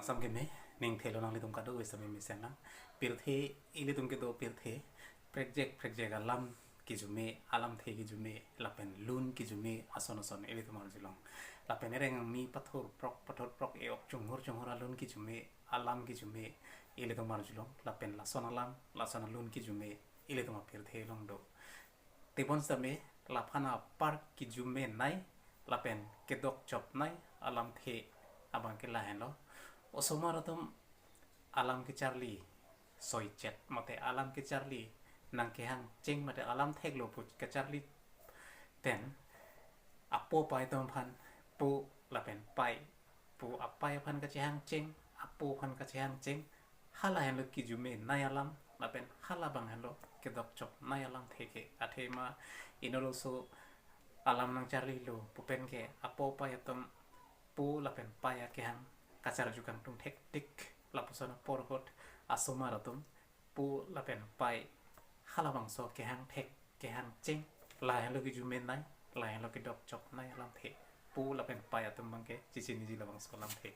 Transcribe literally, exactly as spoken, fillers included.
Sam keme, ning thelo nanglitum kado-oi sami mesen lang. Pirthe, ilitum kedo pirthe, prekjak prekjak alam kijume, alamthe kijume, lapen lun kijume, ason ason ilitum arjulong. Lapen ereng angni pathor prok, pathor prok e-ok chunghur chunghur alun kijume, alam kijume, ilitum arjulong. Lapen lason alam, lason alun kijume, ilitum apirthe along do. Tebon sitame, laphan apar kijume nei, lapen kedokchop nei alamthe abang ke lahenlo. Osomar atum alam kecharli soichet mate alam kecharli nangkehang cheng mate alam theklo pu kecharli ten apo apai atum aphan pu lapen pai pu apai aphan kachehang cheng, apo aphan kachehang cheng, hala henlo kijume nei alam, lapen hala abang henlo kedokchop nei alamthe ke. Athema inut oso alam nangcharlilo pu pen ke apo apai atum pu lapen pai akehang kacharju kangtung thektik, lapuson apor ahut asomar atum pu lapen pai halabangso kehang thek, kehang cheng, lahenlo kijume nei, lahenlo kedokchop nei alamthe, pu lapen pai atum abang ke chechiniji labangso alamthe.